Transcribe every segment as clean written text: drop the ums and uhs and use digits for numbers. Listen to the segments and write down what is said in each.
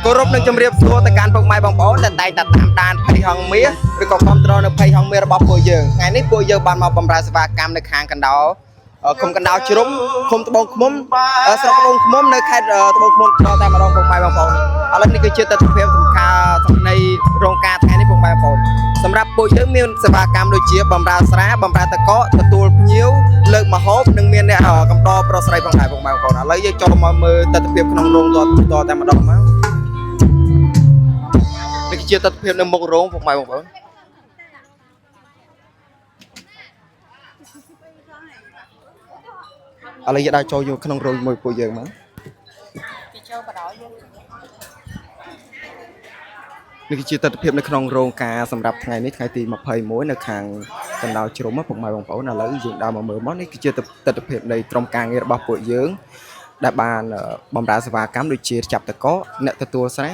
គោរពនឹងជម្រាបសួរទៅកាន់ពុកម៉ែបងប្អូនដែលតែងតែតាមដានភ័យហងមាសឬក៏គ្រប់គ្រងនៅភ័យហងមាសរបស់ពួកយើងថ្ងៃនេះពួកយើងបានមកបម្រើសេវាកម្មនៅខាងកណ្ដោឃុំកណ្ដោជ្រុំឃុំត្បូងឃ្មុំស្រុកត្បូងឃ្មុំនៅខេត្តត្បូងឃ្មុំដល់តែម្ដងពុកម៉ែបងប្អូនឥឡូវនេះគឺជាទស្សនវិជ្ជាសំខាន់សំនៃរោងការថ្ងៃនេះពុកម៉ែបងប្អូនសម្រាប់ពួកយើងមានសេវាកម្មដូចជាបម្រើស្រាបម្រើតកកទទួលភ្ញៀវលើកម្ហូបនិងមានអ្នកកំដរប្រុសស្រីផងដែរពុកម៉ែបងប្អូនឥឡូវយើងចូលមកមើលទស្សនវិជ្ជាក្នុងរោងតតតែម្ដងមក នេះគឺជាទស្សនវិជ្ជានៅមុខរោងពុកម៉ែបងប្អូនឥឡូវយើងដើរចូលយកក្នុងរោងមួយពួកយើងមក ពីចូលបដ ாய் យើង នេះគឺជាទស្សនវិជ្ជានៅក្នុងរោងការសម្រាប់ថ្ងៃនេះថ្ងៃទី21នៅខាងកណ្ដោជ្រុំពុកម៉ែបងប្អូនឥឡូវយើងដើរមកមើលមកនេះគឺជាទស្សនវិជ្ជានៃក្រុមការងាររបស់ពួកយើងដែលបានបម្រើសេវាកម្មដូចជាចាប់តកកអ្នកទទួលស្រា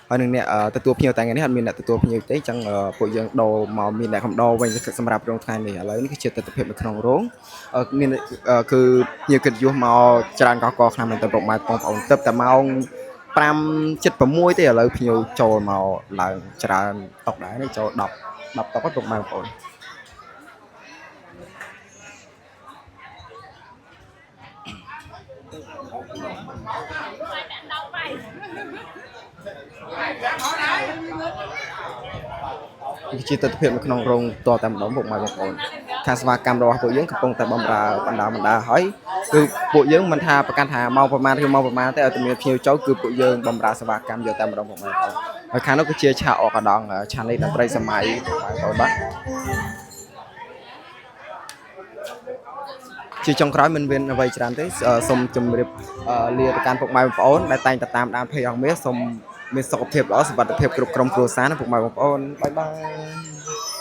ហើយនិងអ្នកទទួលភ្ញៀវតែថ្ងៃនេះអត់មានអ្នកទទួលភ្ញៀវទេអញ្ចឹងពួកយើងដូរមកមានអ្នកកំដរវិញសម្រាប់រោងថ្ងៃនេះឥឡូវនេះគឺជាទស្សនវិជ្ជានៅក្នុងរោងមានគឺភ្ញៀវកិត្តិយសមកច្រើនកកកខ្លាំងមែនទែនពុកម៉ែបងប្អូនទឹកតែម៉ោង5 7 6ទេឥឡូវភ្ញៀវចូលមកឡើងច្រើនតុកដែរនេះចូល10 10តុកពុកម៉ែបងប្អូននេះជាទស្សនវិជ្ជានៅក្នុងរោងតតែម្ដងពុកម៉ែបងប្អូនខាងសេវាកម្មរបស់ពួកយើងកំពុងតែបំរើបណ្ដាបណ្ដាហើយគឺពួកយើងមិនថាប្រកាន់ថាម៉ោងប្រមាណឬម៉ោងប្រមាណទេឲ្យតែមានភ្ញៀវចូលគឺពួកយើងបំរើសេវាកម្មយកតែម្ដងពុកម៉ែបងប្អូនហើយខាងនោះគឺជាឆាកអកដងឆានេះតន្ត្រីសម័យពុកម៉ែបងប្អូនបាទជាចុងក្រោយមិនមានអ្វីច្រើនទេសូមជម្រាបលាទៅកាន់ពុកម៉ែបងប្អូនដែលតែងតែតាមដានភ័យអង្គមាសសូមមានសុខភាពល្អសុវត្ថិភាពគ្រប់ក្រុមគ្រួសារណាពុកម៉ែបងប្អូនបាយបាយ។